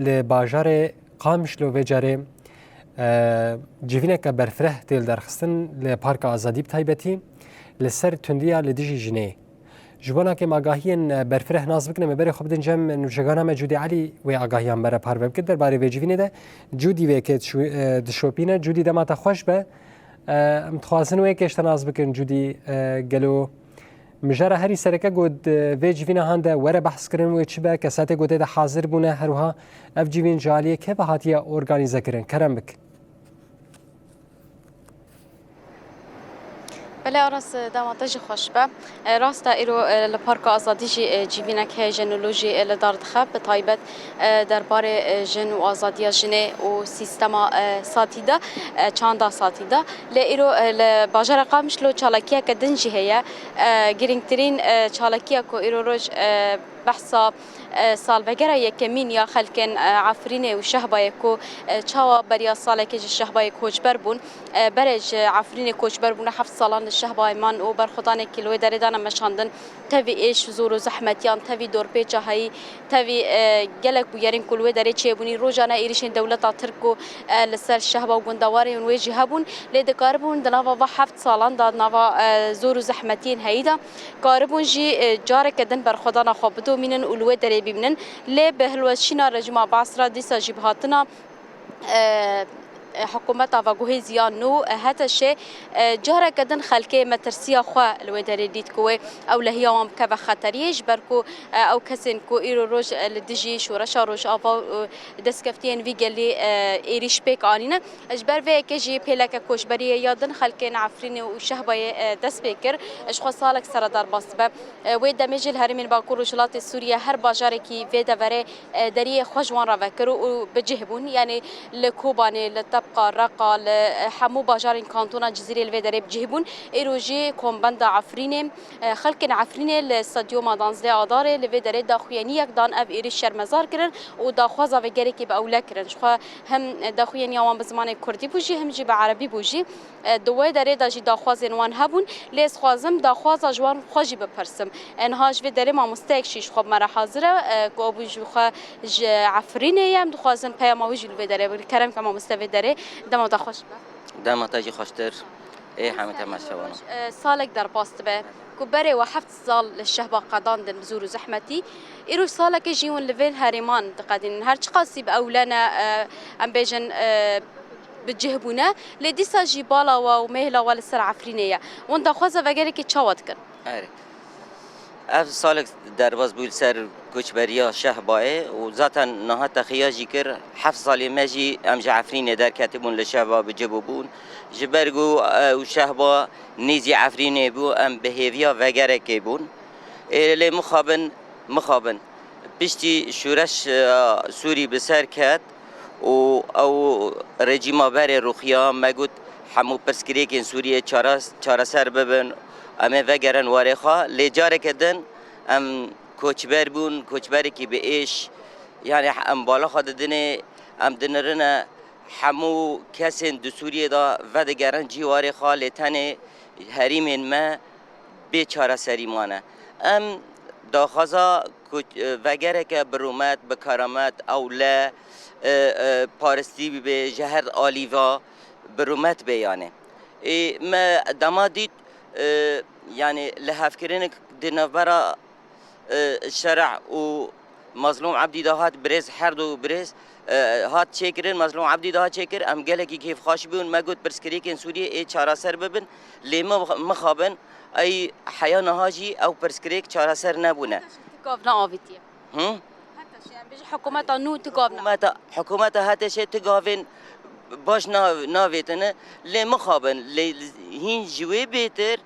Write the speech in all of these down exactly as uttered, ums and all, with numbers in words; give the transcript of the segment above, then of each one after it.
Li bajarê Qamişlo vê carê, e, civîneke berfireh tê li derxistin li Parka Azadî bi taybetî li ser tundiya li dijî jinê. Ji bona ku em agahiyên, e, berfireh nas bikin, em ê berê xwe bidin cem nûçegana me Cûdî Elî wê agahiyan bere parve bike derbarê vê civînê de. Cûdî vê yekê dişu-, e, dişopîne. Cûdî dema te xweş be. E, em dixwazin wê yekê ji te nas bikin Cûdî, e, gelo Mijara herî sereke ku di vê civîna han de were behs kirin wê çi be, kesatê ku tê de hazir bûne, her wiha ev civîn ji aliyê kê ve hatiye organîze kirin? Kerem bik. Belê Aras, dema te jî xweş be. E, rast e, îro, e, li Parka Azadî jî, e, civînek heye, jenolojî, e, li dar dixe, bi taybet, e, derbarê, e, jin û azadiya jinê û sîstema, e, satî de, e, çanda satî de. Lê îro, e, li bajara Qamişlo çalakiyeke din jî heye. E, girîngtirîn, e, çalakiya ku îro roj, e, behsa, e, salvegera yekemîn ya xelkên, e, Efrînê û Şehbayê ku, e, çawa beriya salekê ji Şehbayê koçber bûn, e, berê ji Efrînê koçber bûne, heft salan li Şehbayê man û berxwedanekî li wê derê dane meşandin. Tevî êş, zor û zehmetiyan, tevî dorpêça heyî, tevî, e, gelek bûyerên ku li wê derê çêbûnî, rojane êrişên dewleta Tirk ku, e, li ser Şehba û gundewarên wê jî hebûn, lê dikaribûn di nava va heft salan de, di nava, e, zor û zehmetiyên heyî de, karibûn jî, e, careke din berxwedana xwe bidomînin û li wê derê bimînin. Lê bi hilweşîna rejîma Baas re dîsa jî bi hatina, e, e, hikûmeta veguhêzî ya nû, e, HTŞê, e, careke din xelkê metirsiya xwe li wê derê dît ku wê ewlehiya wan bikeve xeteriyê, ji ber ku, e, ew kesên ku îro roj, e, li dijî şoreşa Rojava û destkeftiyên vî gelî, e, êrîş pêk anîne. Ji ber vê yekê jî pêleke koçberiyê ya din xelkên Efrînê û Şehbayê, e, dest pê kir. Ji xwe salek sere derbas dibe. E, wê demê jî li herêmên Bakur Rojhilatê Sûriye her bajarekî vê deverê, e, deriyê xwe ji wan re vekir û bi cih bûn. Yanî li Kobanê, li Tebqa, Reqa, li, e, hemû bajarên kantona Cizîrê li vê derê bi cih bûn. Îro jî kombenda Efrînê, e, xelkên Efrînê li Stadyuma danzdeh Adarê li vê derê daxuyaniyek dan, ev êrîş şermezar kirin û daxwaza vegerekî bi ewle kirin. Ji xwe hem daxuyaniya wan bi zimanê kurdî bû jî, hem jî bi erebî bû jî. E, di wê derê de jî daxwazên wan hebûn, lê ez dixwazim daxwaza ji wan xwe jî bipirsim. E, niha ji vê derê mamosteyek jî ji xwe bi me re hazir e, e, ku ew jî xwe ji Efrînê ye, em dixwazin peyama wî jî li vê derê bigrin. Kerem ke mamoste vê derê, dema te xweş be. Dema te jî xweştir. Ê hemî temaşevanan. E, salek derbas dibe ku berê we heft sal li Şehba qedandin bi zor û zehmetî. Îro salekê jî hûn li vê herêman diqedînin. Her çiqasî bi ewle ne, e, em bêjin, e, bi cih bûne. Lê dîsa jî bala we û mêhla we li ser Efrînê ye. Hûn daxwaza vegerekê çawa dikin? Erê. Ev salek derbas bû li ser koçberiya Şehbayê û zaten niha te xiya jî kir, heft salê me jî em ji Efrînê derketibûn, li Şehba bi cih bûbûn. Ji ber ku, e, û Şehba nêzî Efrînê bû, em bi hêviya vegerekê bûn. Ê, lê mixabin, mixabin. Piştî şûreş, e, Sûrî bi ser ket û ew rejîma berê rûxiya, me got, hemû pirsgirêkên Sûriyê çare-, çareser bibin, em ê vegerin warê xwe. Lê careke din em koçber bûn, koçberekî bi êş, yanî em bala xwe didinê, em dinirine hemû kesên di Sûriyê de vedigerin cî warê xwe, lê tenê herîmên me bê çareserî mane. Em daxwaza ku, e, vegereke bi rûmet, bi keramet, ewle, e, e, paristî bibe, ji her alî ve bi rûmet bê yanê. Ê, me dema dît, e, yanî lihevkirinek di navbera, e, şer'a û Mazlûm Ebdî de hat birêz, her du birêz, e, hat çêkirin, Mazlûm Ebdî de hat çêkir, em gelekî kêfxweş bûn, me got pirsgirêkên Sûriyê ê çareser bibin, lê me mixabin, ey heya niha jî ew pirsgirêk çareser nebûne. Heta şî tu gav neavêtiye. Hı? Heta şî, em bêjin hikûmeta nû tu gav ne. Hikûmeta, hikûmeta HTŞê tu gavên baş nav-, navêtine, lê mixabin, lê hîn ji wê bêtir,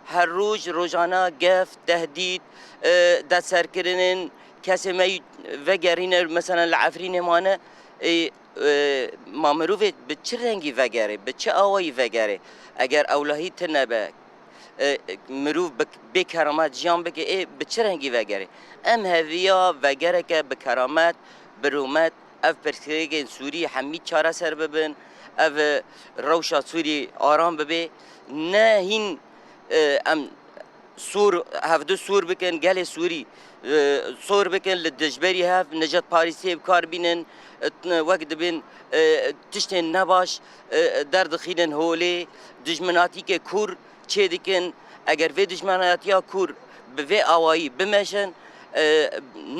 her roj, rojana gef, tehdîd, e, destserkirinên kesê me yî vegerîne, mesela li Efrînê mane, e, e, ma mirovê bi çi rengî vegerê, bi çi awayî vegerê? Eger ewlehî tune be, e, mirov bi, bê keramet jiyan bike, ê bi çi rengî vegerê? Em heviya vegereke bi keramet, bi rûmet, ev pirsgirêkên Sûrî hemî çareser bibin, ev, e, rewşa Sûrî aram bibe, ne hîn, e, em Sûr, hevdu sûr bikin, gelê Sûrî, e, sor bikin, li dijberî hev nijadparêziyê bi kar bînin, e, wek dibin, e, tiştên nebaş, e, derdixînin holê, dijminatîkê kûr çêdikin. Eger vê dijminatiya kûr bi vê awayî bimeşin, e,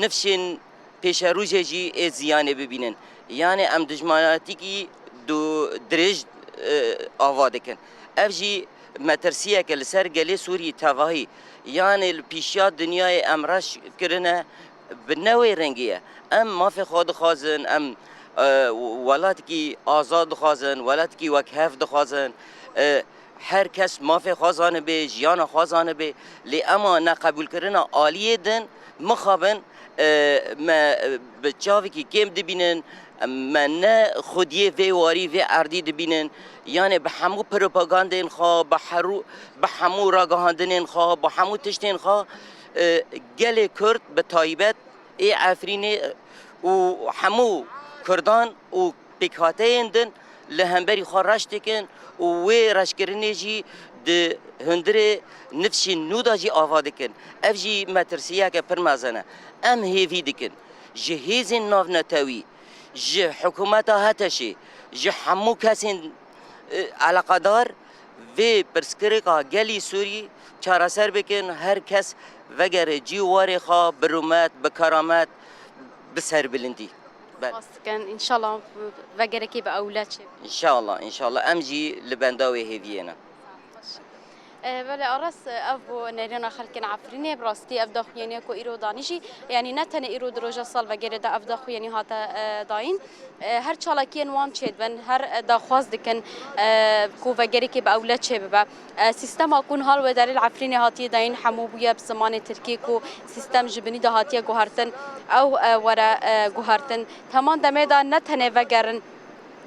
nifşên pêşerojê jî ê ziyanê bibînin. Yanê em dijminatîkî du-, dirêj, e, ava dikin. Ev jî metirsiyeke li ser gelê Sûrî tevahî. Yanê li pîşiya dinyayê em reş kirine, bi ne wê rengî ye. Em mafê xwe dixwazin, em, e, welatekî azad dixwazin, welatekî wekhev dixwazin. E, her kes mafê xwe zanibe, jiyana xwe zanibe. Lê ema neqebûlkirina aliyê din mixabin, e, me, e, bi çavekî kêm dibînin, me ne xwediyê vê warî, vê erdî dibînin. Yanê bi hemû propagandên xwe, bi herû-, bi hemû ragihandinên xwe, bi hemû tiştên xwe, e, gelê Kurd bi taybet ê Efrînê û hemû Kurdan û pêkhateyên din li hemberî xwe reş dikin û wê reşkirinê jî di hundirê nifşên nû de jî ava dikin. Ev jî metirsiyeke pir mezin e. Em hêvî dikin ji hêzên navnetewî, ji hikûmeta HTŞê, ji hemû kesên, e, eleqedar vê pirsgirêka gelî Sûrî çareser bikin, her kes vegere cî û warê xwe bi rûmet, bi keramet, bi serbilindî. Belê. Spas dikin. Înşallah vegerekî bi ewle çê. Înşallah, înşallah. Em jî li benda wê hêviyê ne. E, belê Aras, e, ev bû nêrîna xelkên Efrînê. Bi rastî ev daxuyaniyê ku îro danî jî, yanî ne tenê îro di roja salvegerê de ev daxuyanî hate, e, dayîn. E, her çalakiyên wan çêdibin, her, e, daxwaz dikin, e, ku vegerekî bi ewle çêbibe. E, sîstema ku niha li wê derê li Efrînê hatiye dayîn hemû bûye bi zimanê tirkî ku sîstem ji binî de hatiye guhertin, ew, e, were, e, guhertin. Heman demê de ne tenê vegerin,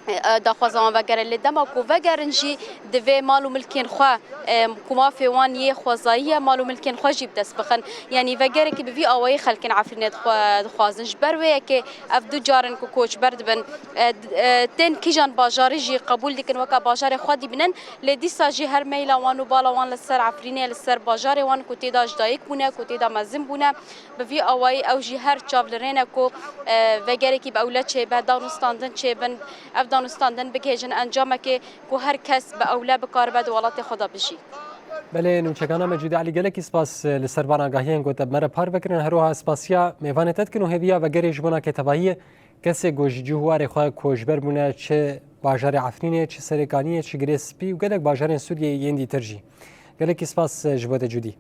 e, daxwaza wan vegere, lê dema ku vegerin jî divê mal û milkên xwe, e, ku mafê wan yê xwezayî ye, mal û milkên xwe jî bi dest bixin. Yanî vegerekî bi vî awayî xelkên Efrînê dixwe-, dixwazin. Ji ber wê yekê ev du car in ku koçber dibin. E, d-, e, tên kîjan bajarî jî qebûl dikin weke bajarê xwe dibînin, lê dîsa jî her meyla wan û bala wan li ser Efrînê, li ser bajarê wan ku tê de ji dayik bûne, ku tê de mezin bûne. Bi vî awayî ew jî her çav li rê ne ku, e, vegerekî bi ewle çêbe, danûstandin çêbin, ev danûstandin bigihêjin encamekê ku her kes bi ewle bikaribe di welatê xwe de bijî. Belê, nûçekana Mecîdê Elî, gelekî spas, e, li ser van agahiyên ku te bi me re parve kirin. Her wiha spasiya mêvanê te dikin û hêviya vegerê ji bona ke tevahiyê kesê ku ji cî û warê xwe koçber bûne, çi bajarê Efrînê, çi Serêkaniyê, çi Girê Spî û gelek bajarên Sûriyeyê yên dîtir jî. Gelekî spas, e, ji bo te Cûdî.